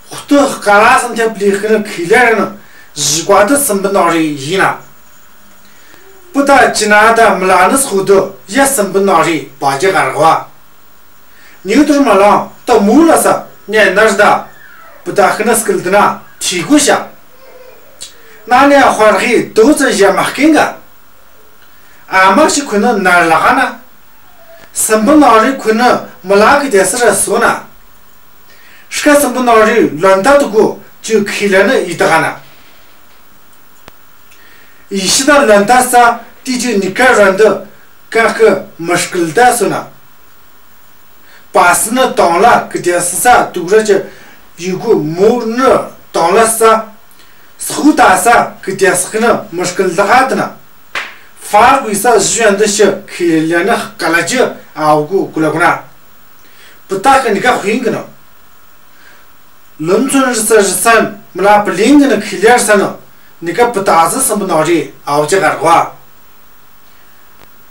ཧུ་ཏུ་ཧ་ཀ་ལ་སམ་ཐེ་པི་ལི་ཁི་ནི་ཁི་ལེ་ར་ནི་ཞི་ཀ་ཏི་སམ་བུ་ན་རི་ཡིན་ན། པུ་ཏ་ཅི་ན་ད་མི་ལ་ནི་སུ་དུ་ཡ་སམ་བུ་ན་རི་པ་ཇེ་གར་གོ། ཉིའུ་ཏུར་མ་ལང་ཏོ་མུ་ལ་ས་ཉེ་ནར་ད་པུ་ཏ་ཁི་ན་སྐིལ་དི་ན་ཐི་གུ་ཤ། ན་ནེ་ཧོར་ཧི་དོ་ཙི་ཞ་མ་སྐིང་ག། ཨ་མག་ཤི་ཁུ་ནི་ནར་ལ་ག་ན། སམ་བུ་ན་རི་ཁུ་ནི་མི་ལ་གི་དེ་སི་ར་སོ་ན། ཤ་སམ་བུ་ན་རི་ལོན་ཏ་དུ་གུ་ཅུ་ཁི་ལ་ནི་ཡི་ད་ག་ན། ཡི་ཤི་ད་ལོན་ཏ་ས་ཏི་ཅུ་ནི་ཀ་ར་འདི་ཀ་ཀི་མི་སྐིལ་ད་སོ་ན། པ་སི་ནི་དོང་ལ་ཀི་ཏེ་སི་ས་དུག་ར་ཅི་ཡུ་གུ་མུ་ནི་དོང་ལ་ས། སུ་ད་ས་ཀི་ཏེ་སི་ནི་མི་སྐིལ་ད་ཧ་ཏི་ན། ཧྥ་གུ་ས་ཞུ་ཡན་དི་ཤི་ཁི་ལ་ནི་ཧ་ཀ་ལ་ཅི་ཨའུ་གུ་གུ་ལ་གུ་ན། པུ་ཏ་ཁི་ནི་ཀ་ཧུ་ཡིན་གི་ནོ། ལོན་ཚོན་རི་ས་རི་སན་མི་ལ་པི་ལིང་གི་ནི་ཁི་ལེར་ས་ནི་ནི་ཀ་པུ་ཏ་ཟི་སམ་བུ་ན་རི་ཨའུ་ཅི་གར་གོ།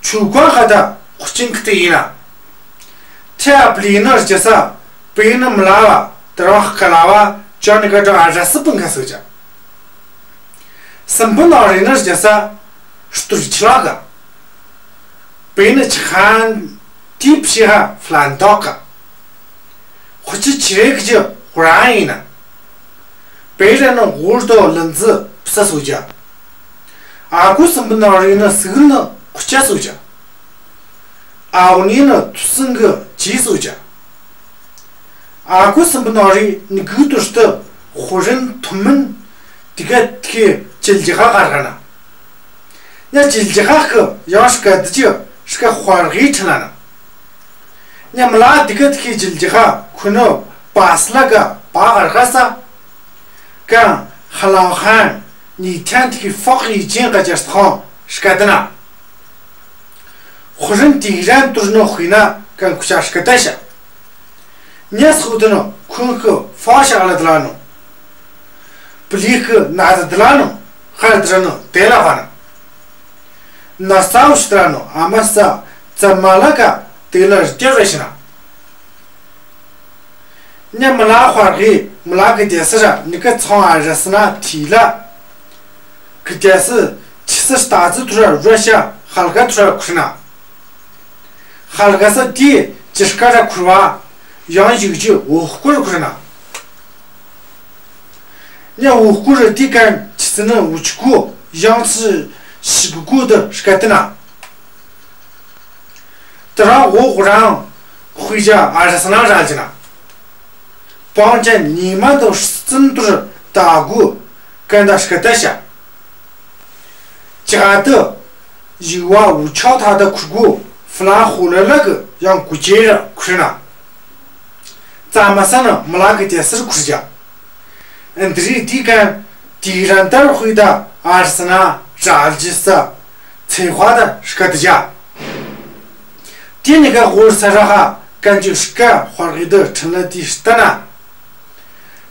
ཆུ་ཀ་ཧ་ད་ཁུ་ཅིང་ཁི་ཏི་ཡིན་ན། ཐེ་ཨ་པི་ལི་ནི་རི་ཅི་ས་པི་ནི་མི་ལ་བ་དར་བ་ཧ་ཀ་ལ་བ་ཅོ་ནི་ཀ་ཏོ་ཨ་ར་སི་པིན་ཁ་སུ་ཅ། སམ་བུ་ན་རི་ནི་རི་ཅི་ས་སྟུར་ཆི་ལ་ག། པི་ནི་ཆི་ཧན་ཏི་ཕི་ཧ་ཧྥ་ལན་ཏོག་ག། ཧུ་ཅི་ཆི་རེ་གི་ཅི་ཧུ་ར་ཡིན་ན། པེ་ར་ནི་ཧུར་དོ་ལིན་ཙི་ཕི་ས་སུ་ཅ། ཨ་ཁུ་སམ་བུ་ན་རི་ནི་སིག་ནི་ཁུ་ཅ་སུ་ཅ། ཨའུ་ནི་ནི་ཐུ་སིང་གི་ཅི་སུ་ཅ། ཨ་ཁུ་སམ་བུ་ན་རི་ནི་གུ་ཏུ་སྟི་ཧུ་རིན་ཐུ་མིན་ཏི་ཀ་ཏི་ཀི་ཅིལ་ཅི་ཧ་གར་ག་ན། ཉ་ཅིལ་ཅི་ཧ་ཁི་ཡང་ཤི་ཀ་ཏི་ཅི་ཤི་ཀ་ཧོར་གི་ཁྲི་ན་ན། ཉ་མི་ལ་ཏི་ཀ་ཏི་ཀི་ཅིལ་ཅི་ཧ་ཁུ་ནོ་པ་སི་ལ་ག་པ་ཧར་ག་ས། ཀ་ཧ་ལང་ཧན་ཉི་ཐན་ཏི་ཀི་ཧྥོག་ཡི་ཅིན་ཀ་ཅར་ཐོང་ཤི་ཀ་ཏི་ན། ཧུ་རིན་ཏི་རན་ཏུར་ནོ་ཧུ་ན་ཀ་ཁུ་ཆ་ཤི་ཀ་ཏི་ཤ། ཉེ་སོ་དེ་ནི་ཁོང་གི་ཧྥ་ཤ་ལ་དེ་ལ་ནོ། པི་ལི་ཁི་ན་ད་དེ་ལ་ནོ། ཧར་དེ་ལ་ནོ་དེ་ལ་ཧ་ན། ན་ས་འུ་ཤི་དེ་ལ་ནོ་ཨ་མ་ས་ཙ་མ་ལ་ཀ་དེ་ལ་རི་དེ་རེ་ཤི་ན། ཉེ་མི་ལ་ཧོར་གི་མི་ལ་གི་དེ་སི་ར་ནི་ཀ་ཚོང་ཨ་ར་སི་ན་ཐི་ལ། གི་རྒྱལ་སྲིད་ཆི་སི་རྟ་རྫི་ཐུར་ར་རོ་ཤ་ཧལ་ག་ཐུར་ར་ཁུར་ན། ཧལ་ག་ས་དེ་ཅི་སྐ་ར་ཁུར་བ་ཡང་ཞིག་ཅི་འོ་སྐོར་ཁུར་ན། ཉ་འོ་སྐོར་ར་དེ་གན་ཆི་སི་ནི་འུ་ཆི་གོ་ཡང་ཆི་ཞི་གི་གོ་དུ་སྐད་དི་ན། དེ་རང་འོ་རང་ཧུའི་ཇ་ཨ་རི་ས་ན་ར་ལ་ཅི་ན། པང་ཅན་ཉི་མ་དང་སྲིད་དུར་ད་གུ་གན་ད་སྐད་ད་ཤ། ཅི་ག་དུ་ཡུ་བ་འུ་ཆོ་ཐ་ད་ཁུར་གུ་ཧྥ་ལང་ཧོ་ལ་ལ་གི་ཡང་གུ་ཅེ་ར་ཁུར་ན། ཙ་མ་ས་ནི་མི་ལ་གི་རྒྱལ་སར་ཁུར་ཇ། ཨན་དི་རི་དི་གན་དི་རན་དར་ཧུའི་ད་ཨར་སི་ན་ར་ལ་ཇི་ས་ཚེ་ཧྭ་ད་སྐད་ད་ཇ། དེ་ནི་ག་ཧོར་ས་ར་ཧ་གན་ཅི་སྐད་དཔའ་རིགས་དུ་ཁྲིམས་ལ་དི་ལྟ་ན།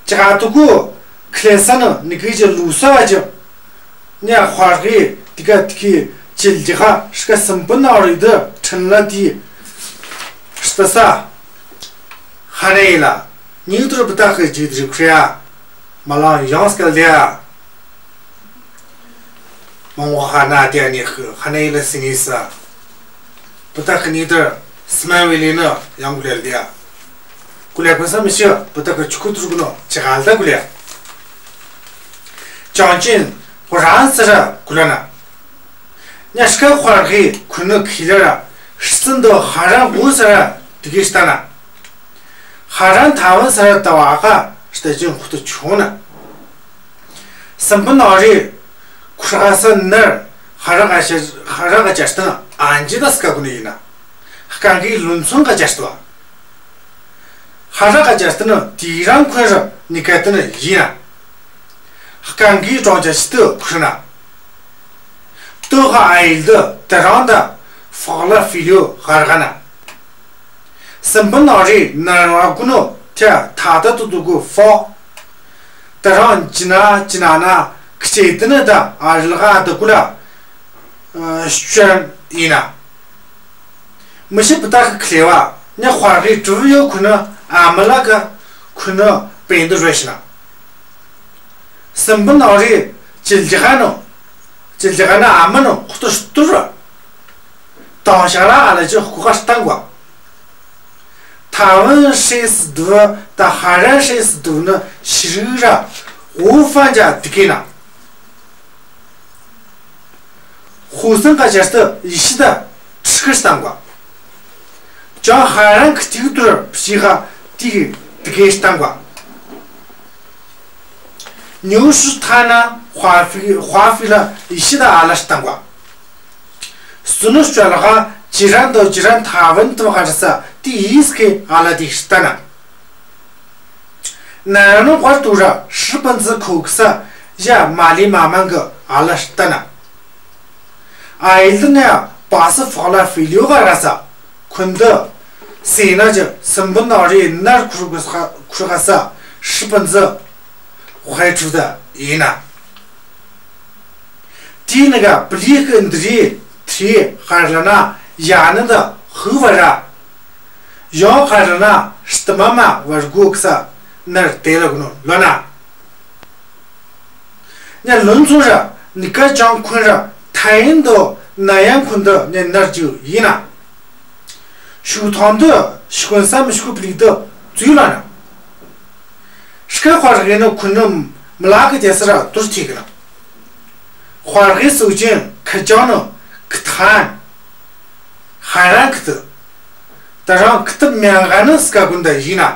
ཅི་ག་དུ་གུ་ཁ་ལེ་ས་ནི་ནི་གི་ཅི་ལུ་ས་ཨ་ཅི། ཉ་དཔའ་རིགས་དི་ག་དི་གི་ཅི་ལི་ཧ་སྐད་སམ་པུ་ན་རི་དུ་ཁྲིམས་ལ་དི་ལྟ་ས། ཧ་ནེ་ཡི་ལ་ཉིག་དུར་བུ་ད་ཧི་ཇི་དི་རི་ཁྲི་ཡ། མ་ལང་ཡང་སྐལ་དེ་ཡ། མང་བོ་ཧ་ན་དེ་ནི་ཧི་ཧ་ནེ་ལ་སི་ནི་ས། བུ་ད་ཁི་ནི་དར་སི་མན་བེ་ལི་ནི་ཡང་གུ་ལེ་ལ་དེ་ཡ། གུ་ལེ་ཁོ་ས་མི་ཤི་བུ་ད་ཁི་ཆུ་ཁུ་ཐུར་གུ་ནོ་ཅི་ག་ལ་ད་གུ་ལེ། ཅང་ཅིན་ཧོ་རང་ས་ར་གུ་ལ་ན། ཉ་སྐད་དཔའ་རིགས་ཁུ་ནི་ཁི་ལ་ར་ཧྲི་ཙིན་དུ་ཧ་རང་ཧུ་ས་ར་དི་གི་ཤི་ད་ན། ཧ་རན་ཐ་ཝན་ས་ར་ད་བ་ཀ་ཤྟ་ཅིན་ཁུ་ཏུ་ཆུང་ན། སམ་པུ་ན་རི་ཁུ་ར་ས་ནར་ཧ་ར་ག་ཤ་ཧ་ར་ག་ཅ་ཤྟ་ན་ཨན་ཇི་ད་སྐ་གུ་ནི་ཡིན་ན། སྐང་གི་ལུན་ཚོང་ག་ཅ་ཤྟ་བ། ཧ་ར་ག་ཅ་ཤྟ་ན་དི་རང་ཁོན་ར་ནི་ཀ་ཏི་ན་ཡིན་ན། སྐང་གི་གྲོང་ཅ་ཤི་ཏུ་ཁུ་ན། ཏུ་ཧ་ཨ་ཡིལ་དུ་དི་རང་ད་ཧྥག་ལ་ཧྥི་ལིའུ་ཧ་ར་ག་ན། སམ་པུ་ན་རི་ནར་བ་གུ་ནོ་ཐ་ཐ་ད་ཏུ་ཏུ་གུ་ཧྥོ། ད་རང་ཅི་ན་ཅི་ན་ན་ཁི་ཆེ་དི་ནི་ད་ཨ་རི་ལ་ག་ད་གུ་ལ་ཤན་ཡིན་ན། མི་ཤི་བུ་ད་ཁི་ཁི་ལེ་བ་ཉ་དཔའ་རིགས་གྲུ་བུ་ཡོ་ཁུ་ནི་ཨ་མ་ལ་ག་ཁུ་ནི་པེན་དུ་རེ་ཤི་ན། སམ་པུ་ན་རི་ཅི་ལི་ཧ་ནོ། ཅི་ལི་ཧ་ན་ཨ་མ་ནོ་ཁུ་ཏུ་སྟུ་ར། དང་ཤ་ར་ཨ་ལ་ཅི་ཁུ་ཁ་སྟང་གོ། ཐ་ཝན་ཧྲེ་སི་དུ་ད་ཧ་རན་ཧྲེ་སི་དུ་ནི་ཤི་རུ་ར་འོ་ཧྥན་ཅ་དི་གི་ན། ཧུ་སང་ཁ་ཅར་ཏུ་ཡི་ཤི་ད་ཁྲི་ཁི་སྟང་གོ། ཅང་ཧ་རན་ཁི་ཅིག་ཏུ་ར་ཕྱི་ཧ་དི་དི་གི་སྟང་གོ། ཉུ་ཤུ་ཐ་ན་ཧྭ་ཧྥི་ཧྭ་ཧྥི་ལ་ཡི་ཤི་ད་ཨ་ལ་སྟང་གོ། སུ་ནུ་ཤ་ལ་ཧ་ཅི་རན་དོ་ཅི་རན་ཐ་ཝན་དུ་ཧ་ར་ས་དི་ཡིས་ཁི་ཨ་ལ་དི་སྟ་ན། ན་ར་ནུ་ཧར་དུ་ར་ཧྲི་པན་ཙི་ཁོ་ཁི་ས་ཡ་མ་ལི་མ་མང་གི་ཨ་ལ་སྟ་ན། ཨ་ཡིལ་དི་ནི་པ་སི་ཧྥག་ལ་ཧྥི་ལིའུ་ག་ར་ས་ཁུན་དི་སེ་ན་ཅི་སམ་པུ་ན་རི་ནར་ཁུར་གི་ས་ཁུར་ག་ས་ཧྲི་པན་ཙི་ཧའི་ཁྲུ་ད་ཡིན་ན། དེ་ནི་ག་པི་ལི་ཁི་འདི་རི་ཐི་ཧར་ལ་ན་ཡ་ནི་ད་ཧུ་བ་ར། ཡང་ཧར་ལ་ན་སྟི་མ་མ་བར་གོ་ཁི་ས་ནར་དེ་ལ་གུ་ནོ་ལོ་ན། ཉ་ལུན་ཚོ་ར་ནི་ཀ་ཅང་ཁུན་ར་ཐ་ཡིན་དོ་ན་ཡང་ཁུན་དོ་ཉ་ནར་ཇུ་ཡིན་ན། ཤུག་ཐང་དུ་ཤུག་ཀུན་སམ་ཤུག་པི་ལིག་དུ་ཙུའི་ལ་ན། སྐད་དཔའ་རིགས་ནི་ཁུ་ནུ་མི་ལ་གི་རྒྱལ་སར་དུར་ཐིག་གི་ན། དཔའ་རིགས་སུ་ཅན་ཁི་ཅང་ནི་ཁི་ཐན། ཧ་རན་ཁི་ཏི། ད་རང་ཁི་ཏི་མྱང་ག་ནི་སྐ་གུན་ད་ཡིན་ན།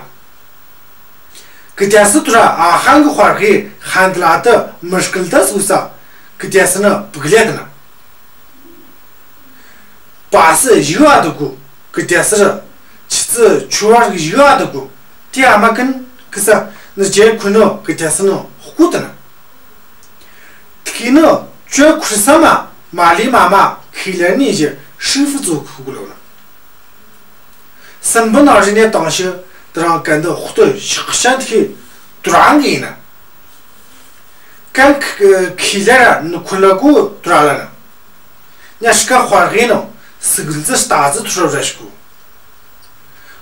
གི་རྒྱལ་སི་དུ་ར་ཨ་ཧང་གི་དཔའ་རིགས་ཧན་ད་ལ་ཏི་མི་སྐུལ་ད་སུ་ས་གི་རྒྱལ་སི་ནི་བུག་ལེ་ད་ན། པ་སི་ཡུ་ཨ་དུ་གུ་གི་རྒྱལ་སི་ར་ཆི་ཙི་ཆུ་བར་གི་ཡུ་ཨ་དུ་གུ་ཏི་ཨ་མ་ཀུན་གི་ས་ནི་ཇེ་ཁུ་ནི་གི་རྒྱལ་སི་ནི་ཧུ་ཀུ་ད་ན། ཁི་ནི་ཅོ་ཁུར་ས་མ་མ་ལི་མ་མ་ཁི་ལེ་ནི་ཞི་ཧྲི་ཧྥུ་ཙུ་ཁུ་གུ་ལོ་ན། སམ་བུ་ན་རི་ནེ་དང་ཤི་དི་རང་ཀན་དི་ཧུ་ཏུ་ཤག་ཤན་ཐི་དུ་རང་གི་ཡིན་ན། ཀན་ཁི་ལེ་ར་ནུ་ཁུ་ལ་གུ་དུ་ར་ལ་ན། ཉ་ཤི་ཀ་དཔའ་རིགས་ནོ་སིག་ལི་ཙི་སྟ་ཙི་ཐུ་ར་ར་ཤི་གུ།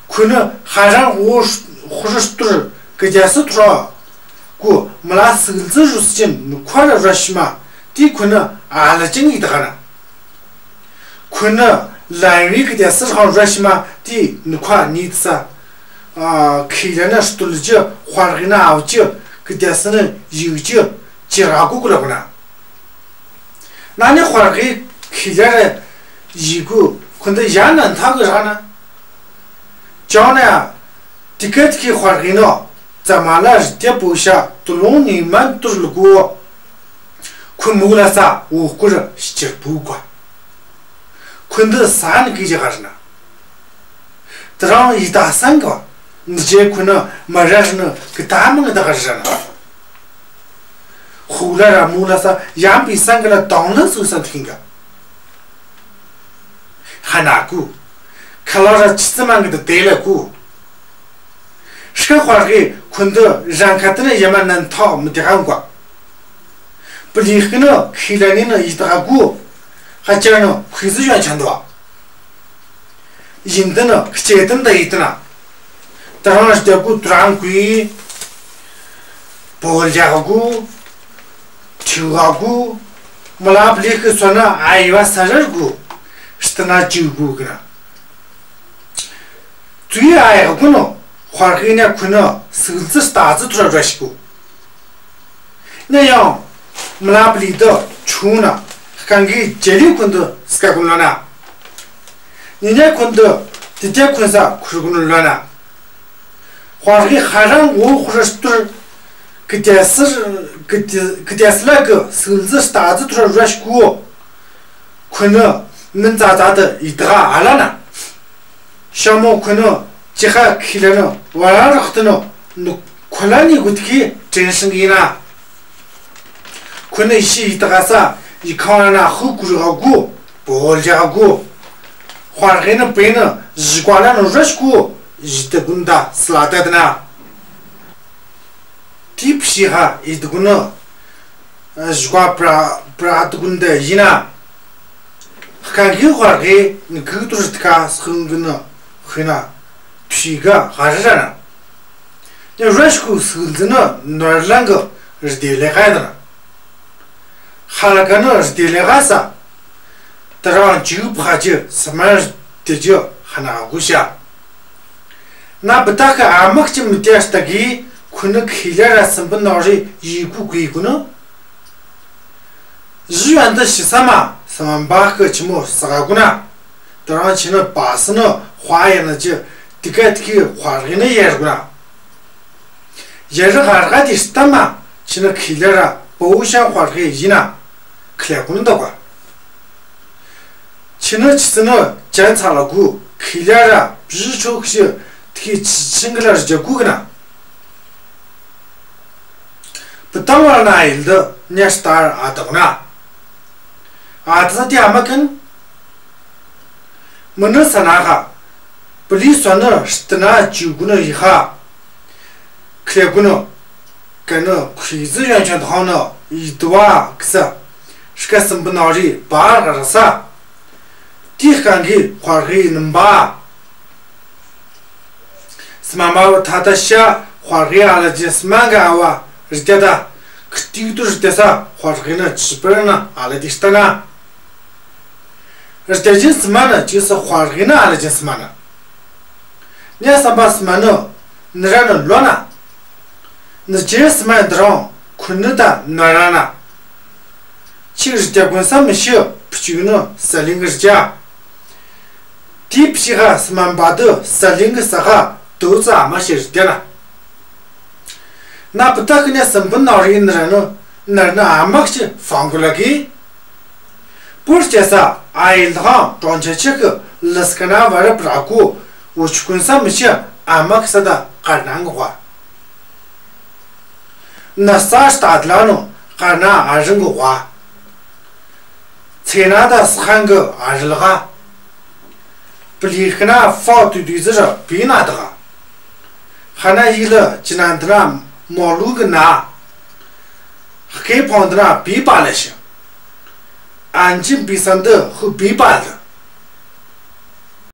ཁུ་ནི་ཧ་རང་འོ་ཧུ་རུ་སྟུར་གི་རྒྱལ་སི་ཐུ་ར་གུ་མི་ལ་སིག་ལི་ཙི་རུ་སི་ཅན་ནུ་ཁ་ར་ར་ཤི་མ་ དེ་ཁོ་ནི་ཨ་ལ་ཅང་ཡི་ད་ག་ན། ཁོ་ནི་ལན་བི་གི་དེ་སི་ཧང་ར་ཤི་མ་དེ་ནི་ཁ་ནི་ས། ཨ་ཁི་ལ་ན་སྟོད་ཀྱི་དཔའ་རིགས་ན་ཨའུ་ཅི་གི་དེ་སི་ནི་ཡུག་ཅི་ཅི་ར་གུ་གུ་ལ་གུ་ན། ན་ནི་དཔའ་རིགས་ཁི་ལ་ར་ཡི་གུ་ཁོ་འདི་ཡ་ན་མཐའ་གི་ར་ན། ཅང་ན་ཡ། དེ་ག་དེ་གི་དཔའ་རིགས་ནི་ཙ་མ་ལ་རི་དེ་པོ་ཤ་དུ་ལོང་ནི་མན་ཏུར་ལུ་གོ། ཁོ་མོ་ལ་ས་འོ་སྐོར་ཕྱིར་བུ་གོ། ཁོ་འདི་ས་ནི་གི་ཅི་ག་ར་ན། དེ་རང་ཡི་ད་སང་གི་ནི་ཅེ་ཁོ་ནི་མ་ར་ནི་གི་ད་མང་ད་ག་ར་ན། ཧུ་ལ་ར་མོ་ལ་ས་ཡམ་པི་སང་གི་ལ་དང་ལ་སུ་སང་ཐིང་ག། ཧ་ན་གུ། ཁ་ལ་ར་ཆི་ཙི་མང་གི་དེ་ལ་གུ། ཤི་དཔའ་རིགས་ཁོ་འདི་རང་ཁ་ཏི་ནི་ཡ་མ་ནན་ཐོག་མི་དེ་གང་གོ། པི་ལི་ཁི་ནི་ཁི་ལ་ནི་ནི་ཡི་ད་གུ། ཧ་ཅར་ནི་ཁུ་ཟི་ཡོན་ཆན་དོ། ཡིན་དི་ནི་ཁི་ཅེ་ཏན་ད་ཡི་ཏི་ན། ད་རང་ཞི་དེ་གུ་ཏུ་རང་གུ། པོ་ལ་གུ། ཐུ་ག་གུ། མ་ལ་པི་ལི་ཁི་སོ་ན་ཨ་ཡི་བ་ས་རར་གུ། ཤི་ཏི་ན་ཅུ་གུ་གི་ན། ཙུའི་ཨ་ཡག་གུ་ནོ་དཔའ་རིགས་ནས་ཁུ་ནི་སིག་ཙི་སྟ་ཙི་ཐུ་ར་ར་ཤི་གུ། ནས་ཡང་མ་ལ་པི་ལི་དི་ཆུང་ན་རྐང་གི་ཇེ་ལི་ཁུ་འདི་སྐ་གུ་ལོ་ན། ནི་ནས་ཁུ་འདི་དི་ཏེ་ཁུ་ས་ཁུར་གུ་ལོ་ན། དཔའ་རིགས་ཧ་རང་འོ་ཧུ་ར་སྟུར་གི་དེ་སི་གི་དེ་གི་དེ་སི་ལ་གི་སིག་ཙི་སྟ་ཙི་ཐུ་ར་ར་ཤི་གུ། ཁོ་ནི་མིན་ཙ་ཙ་དེ་ཡི་དགའ་ཨ་ལ་ན། ཤ་མོ་ཁོ་ནི་ཅི་ཧ་ཁི་ལ་ནི་བ་ར་རག་ཏི་ནི་ནུ་ཁོ་ལ་ནི་གུ་ཏི་ཁི་དྲན་ཤིང་ཡིན་ན། ཁོ་ནི་ཤི་ཡི་དགའ་ས་ཡི་ཁང་ལ་ན་ཧུ་གུ་རི་ག་གུ་བོ་ལ་ག་གུ། དཔའ་རིགས་ནི་པེ་ནི་ཞི་ཀ་ལ་ནི་ར་ཤི་གུ་ཡི་དི་གུན་ད་སི་ལ་ད་དི་ན། དེ་ཕྱི་ཧ་ཡི་དི་གུ་ནི། ཞུ་བ་པྲ་པྲ་དུ་གུན་དེ་ཡིན་ན། ཧ་གི་ཧ་གི་ནི་གུ་ཏུ་རི་ཏི་ཀ་སི་ཧུང་གི་ནི་ཧུ་ན་ཕྱི་ག་ཧ་རི་ར་ན། ཡ་ར་ཤི་ཁུ་སི་ལི་ནི་ནོར་ལང་གི་རི་དེ་ལེ་ཧ་ཡ་ད་ན། ཧ་ལ་ག་ནི་རི་དེ་ལེ་ཧ་ས། ད་རང་ཅིག་ཕ་ཅི་སི་མ་རི་དེ་ཅི་ཧ་ན་གུ་ཤ། ན་བུ་ཏ་ཁ་ཨ་མག་ཅི་མི་ཏེ་ལྟ་གི་ཁུ་ནི་ཁི་ལ་ར་སམ་བུ་ནོ་རི་ཡི་གུ་གུ་ཡི་གུ་ནི། ཞི་ཡོན་དུ་ཤི་ས་མ་སམ་བ་གི་ཆི་མོ་ས་ག་གུ་ན། ད་རང་ཆི་ནི་པ་སི་ནི་དཔའ་ཡ་ན་ཅི་དི་ཀ་དི་ཀི་དཔའ་རིགས་ནི་ཡ་རི་གུ་ན། ཡ་རི་ཧ་ར་ག་དི་སྟ་མ་ཆི་ནི་ཁི་ལ་ར་པོ་ཤ་དཔའ་རིགས་ཡིན་ན་ཁི་ལ་གུ་ནི་ད་ག་ཆི་ནི་ཆི་ཚི་ནི་ཅན་ཚ་ལ་གུ་ཁི་ལ་ར་བཞི་ཆོག་ཤི་དི་ཆི་ཆིང་གི་ལ་རྒྱ་གུ་གི་ན། བུ་ཏང་བ་ན་ཡིལ་དུ་ཉ་སྟར་ཨ་དག་ན། ཨ་ཙི་དི་ཨ་མ་ཀན། མི་ནི་ས་ན་ཧ། པུ་ལི་སོ་ནི་སྟི་ན་ཅུ་གུ་ནི་ཡི་ཧ། ཁེ་གུ་ནི། ཀ་ནི་ཁུ་ཟི་ཡོན་ཆོན་ཐང་ནི་ཡི་དུ་བ་ཀི་ས། ཤི་ཀ་སིམ་བུ་ནོ་རི་བ་ར་ས། དེའི་རྐང་གི་དཔའ་རིགས་ནི་འབའ། སི་མ་མ་བུ་ཐ་ཐ་ཤ་དཔའ་རིགས་ཨ་ལ་ཅི་སི་མ་ག་ཨ་བ་རི་ཏེ་ད། ཁི་ཏིག་ཏུ་རི་ཏེ་ས་དཔའ་རིགས་ནི་ཅི་པར་ན་ཨ་ལ་དི་སྟ་ན། རི་ཏེ་ཅི་སི་མ་ན་ཅི་སི་དཔའ་རིགས་ནི་ཨ་ལ་ཅི་སི་མ་ན། ཉ་སམ་པ་སི་མ་ནི་ནི་ར་ནི་ལོ་ན། ནི་ཅི་སི་མ་འདི་རང་ཁུ་ནི་ད་ནི་ར་ན། ཆི་རི་ཏེ་གོན་ས་མི་ཤི་ཕི་ཅུ་ནི་ས་ལིང་གི་རི་ཅ། དེའི་ཕྱི་ཧ་སི་མ་འབའ་དུ་ས་ལིང་གི་ས་ཧ་དུ་ཙ་མ་ཤེས་རི་ཏེ་ན། ན་བུ་ཏ་ཁི་ནས་སམ་བུ་ནོ་རི་ནི་ར་ནི་ནར་ནི་ཨ་མག་ཅི་ཧྥང་གུ་ལ་གི། པུར་ཅེ་ས་ཨ་ཡི་ལྷང་གྲོང་ཁྱེར་ཆེ་གི་ལི་སི་ཀ་ན་བ་ར་པྲ་གུ་འུ་ཆུ་ཀུན་ས་མི་ཤེས་ཨ་མག་ས་ད་ཀར་ནང་གི་ཧ། ན་ས་སྟ་ལ་ནོ་ཀར་ན་ཨ་རིང་གི་ཧ། ཚེ་ན་ད་སི་ཧང་གི་ཨ་རི་ལ་ཧ། པི་ལི་ཁི་ན་ཧྥ་ཏུ་དུས་ཟི་ར་པི་ན་ད་ཧ། ཧ་ན་ཡི་ལ་ཅི་ན་འདི་ན་མོ་ལུ་གི་ན། ཧ་ཀེ་ཕོང་འདི་ན་པི་པ་ལ་ཤི། ཨན་ཅི་པི་སན་དི་ཧུ་པི་པ་ལ།